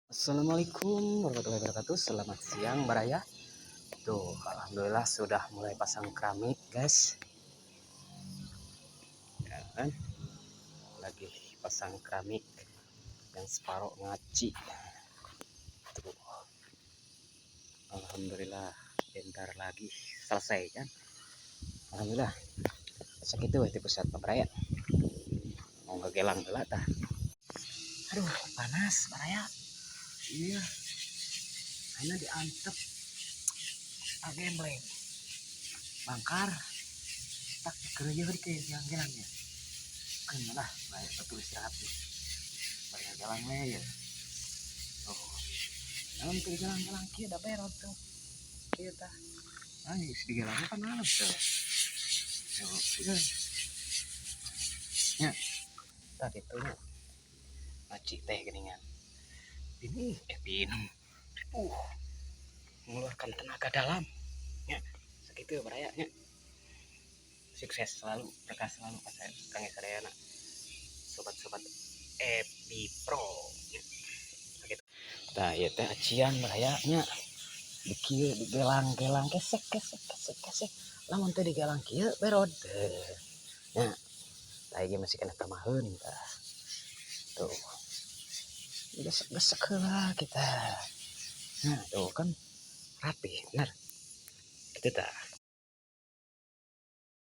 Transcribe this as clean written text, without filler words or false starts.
Assalamualaikum warahmatullahi wabarakatuh. Selamat siang, Baraya. Tuh, alhamdulillah sudah mulai pasang keramik, guys. Ya kan? Lagi pasang keramik yang separuh ngaci. Tuh. Alhamdulillah bentar lagi selesai kan. Alhamdulillah. Sakitu we ti pusat, Baraya. Mau ngegelang heula tah. Aduh, panas, Baraya. Iya. Ayeuna diantep agembleng. Bangkar. Tak kerja di ke gelang ya. Kan lah, baik betul istirahat nih. Bari ngagelang we ya. Oh. Naon teu gelang-gelang kieu da berot tuh. Kieu tah. Ah, geus digelang kan halus tuh. Tuh, iya. Ya. Tah kitu nya. Ngaci teh geuningan. Ini minum. Mengeluarkan tenaga dalam. Ya, sakitu Baraya nya. Sukses selalu, berkah selalu pas kang sadayana. Sobat-sobat Ebi Pro. Ya. Sakitu. Tah, ieu teh acian, Baraya nya. Di kieu digelang-gelang kesek kesek kesek kesek. Lamun teu digelang kieu berod. Nya. Tah, ieu masih kena tambaheun tah. Tuh. Gesek-gesek heula kita. Nah, tuh kan rapi, bener. Gitu tah.